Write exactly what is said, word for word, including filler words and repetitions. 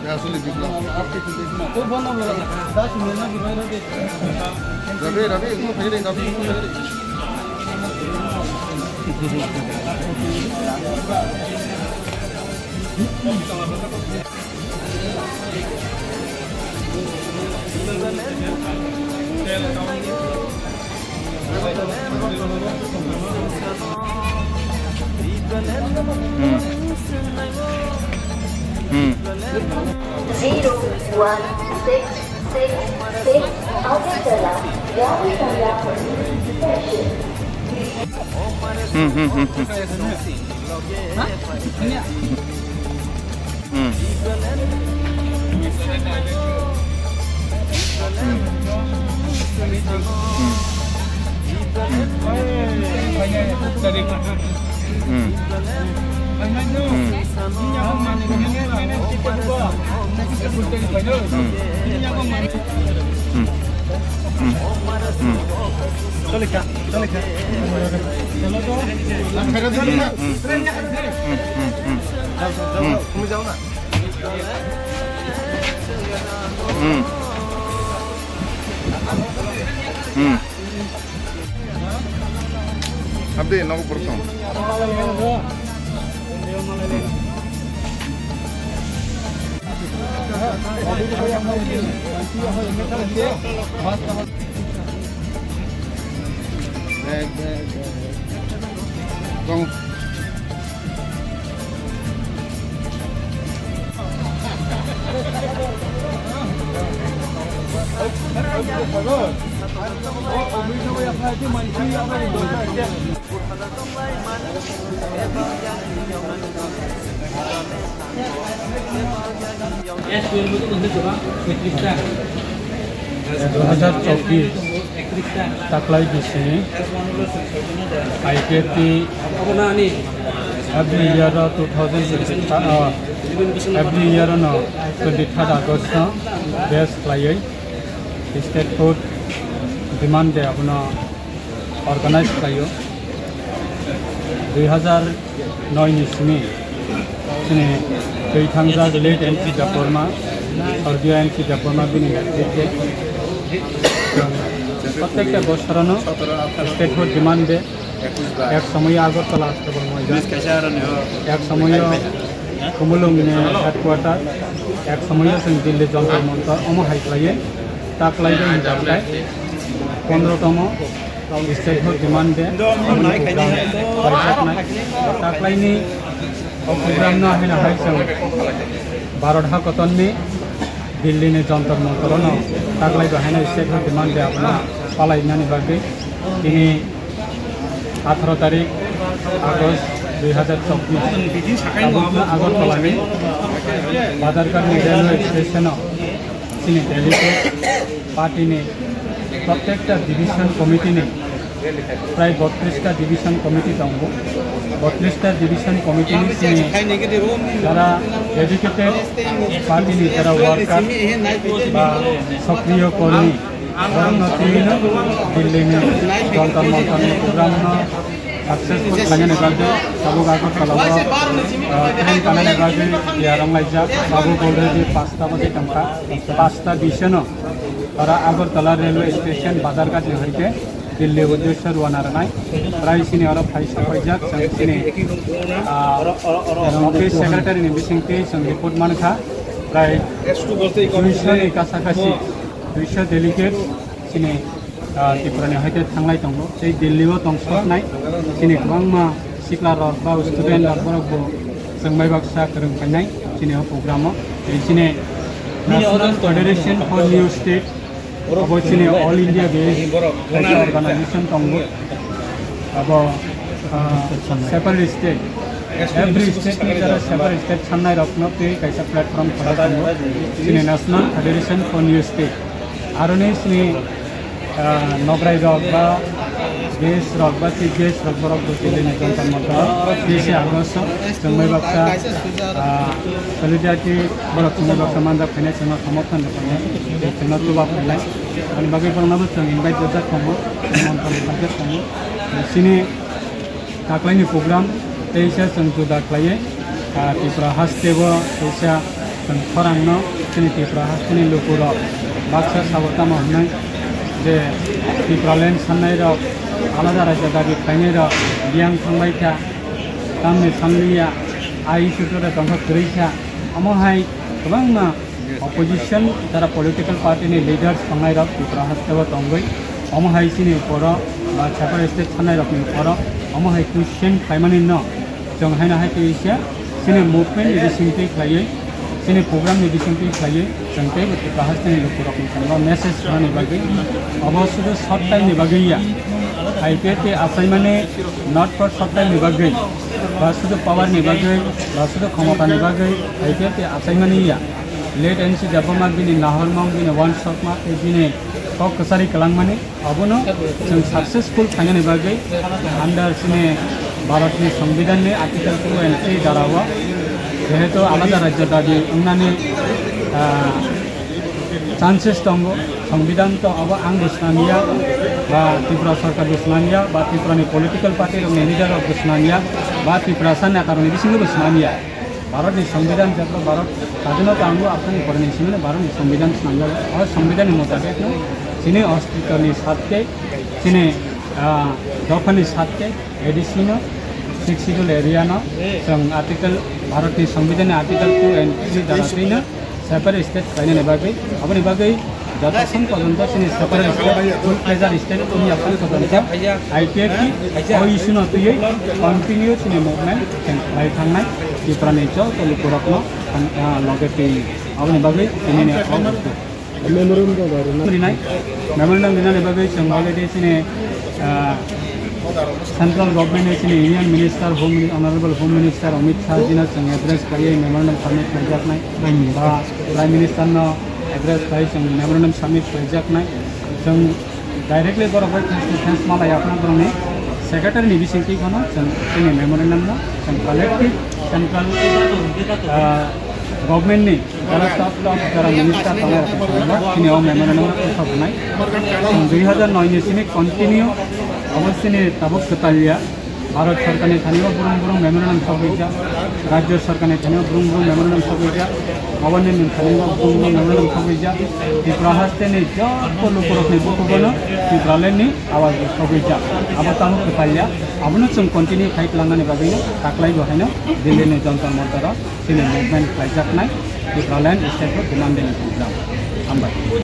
Ya, asli Biplob. Rabi, Rabi, ikut tadi, Rabi, ikut tadi. Hmm. Hmm. Zero one six six six Agartala, Yawisaya station. Hmm, hmm, hmm, hmm. Hmm. Hmm. Hmm. Hmm. Hmm. Hmm. Hmm. Hmm. Hmm. Hmm. Hmm. Abdi, nogo portong. Tong. Dui hajar chobbish taklai bisini I P F T every year o two thousand twenty-third, uh, every year no twenty-third August no base khlaiwi statehood demand day abono organize khlaio. Dui hajar noi ni simi chini twi thangjak late N C Debbarma, sorgiyo N C Debbarma bini netrite chwng protekta bosorono statehood demand day, ek somoyo Agartala Astabal Moidan, ek somoyo Khumulwng ni headquarter, ek somoyo chwng Delhi Jantar Mantar omo hai khlaiwi ta khlaiwi hinjak tai pondro tomo statehood demand day, aboni program khlaijaknai. Taklaini o program no haino hai chwng Bharat hakotonni Delhi ni Jantar Mantar no taklai bai haino statehood demand day abono palainani bagwi tini atharo tarik August dui hajar chobbish tabukno Agartala ni Bazarghat ni railway station o chini delegate party ni protekta division committee ni prai botris ta division committee tongo. Botris ta division committee ni chini jara dedicated party ni jara worker ba sokriyo kormi borokno twiwi no Delhi ni Jantar Mantar ni program no successful khlainani bagwi tabuk Agartala o, ah, train tanani bagwi tiyar wnglaijak. Tabuk already pasta bajai tongkha, pasta bisano oro Agartala railway station Bazarghat ni hoite Delhi uddesyo rwna rwnai. Prai chini oro phai sapaijak, chwng chini, ah, office secretary ni bisingtwi chwng report mankha, prai duiso ni kasa kasi, duiso delegate chini, ah, Tripura ni hoite thanglai tongo. Tei Delhi o tongsoknai chini kwbangma sikla rok ba student rok borok bo chwng bai baksa kwrwng phainai chini o program o. Tei chini National Federation for New State, abo chini All India based kaisa organization tongo. Abo, ah, separate state, every state ni jara separate state sannai rokno tei kaisa platform khwlai tongo, chini National Federation for New State. Aroni chini, ah, nograi rok ba guest rok ba chief guest rok borok bo chini Jantar Mantar o tei se abo so chwng bai baksa, ah, solidarity borok chwng bai baksa manjak phainai chwngno somorthon rwkhainai tei chwngno chuba phainai. Ani bagwi borokno bo chwng invite rwjak tongo, nimonthon rwjak tongo. Chini taklaini program Teisa chwng juda khlaiwi, ah, Tripura hasteo teisa chwng khorangno chini Tripura hasteni lukurok baksa sabo tamo hwnwi je Tipraland sannairok, alada raijyo dabi khlainairok biyang thangbai kha, tamni sanliya, ai sutra tongkha kwrwi kha, omo hai kwbangma opposition, tara political party ni leaders tongnai rok Tripura hasteo tongwi, omo hai chini uporo ba separate state thanai rok ni uporo, omo hai question khlaimani no, chwng haino hai twi se chini movement ni bisingtwi khlaiwi, chini program ni bisingtwi khlaiwi, chwng teibo Tripura hasteni lukurok ni thani message rwnani bagwi, obo sudu short time ni bagwi ya, I P F T achaimani not for short time ni bagwi, ba sudu power ni bagwi, ba sudu khomota ni bagwi, I P F T achaimani ya. Late N C Debbarma bini nahormung, bini wansokma tei bini kok kwchari kwlangmani abono chwng successful khlainani bagwi under chini Bharatni Songbidanni Article two and three darao jehetu alada rajyo dabi wngnani, ah, chances tongo, Songbidan to abo ang bo swnamya, ba Tripura sorkar bo swnamya, ba Tripurani political party rokni leader rok bo swnamya, ba Tiprasa neta rokni bisingo bo swnamya. Bharatni Songbidan jebra Bharat sadhino tango, aboni poreni simi Bharatni Songbidan swnamjago. O Songbidanni motabekno chini ostitoni satke, chini, ah, dophani satke, A D C no, Sixth Schedule area no, chwng article, Bharatni Songbidanni article two and three dara twi no separate state khlainani bagwi, aboni bagwi jotokhon porjonto chini separate state, full fledged state wngya phano porjonto I P F T o issue no twiwi continue chini movement khlai thangnai Tripurani joto lukurokno, ah, loge twi aboni bagwi tini ni o Memorandum rinai, memorandum rinani bagwi chwng already chini, ah, central government ni chini Union Minister, Home Min-, Honorable Home Minister Amit Shah ji no chwng address khlaiwi memorandum submit khlaijaknai. Ba Prime Minister no address khlai chwng memorandum submit khlaijaknai. Chwng directly borok bai face to face malai aphano borokni secretary ni bisingtwi phano chwng chini memorandum no chwng collective central, ah, government ni jara top top jara minister tongo, chini o memorandum no kok hwnai. Chwng dui hajar noi ni sini continue obo chini tabuk kwtal ya. Bharat sorkar ni thani o burung burung memorandum sogwi jak, rajyo sorkar ni thani o burung burung memorandum sogwi jak, government ni thani o burung burung memorandum sogwi jak. Tripura haste ni joto lukurok ni bukugo no Tipraland ni awaz bo sogwi jak. Abo tabuk kwtal ya. Abono chwng continue khai tlangnani bagwi no taklai bo haino Delhi ni Jantar Mantar o chini movement khlaijaknai Tipraland state o demanding program. Hambai.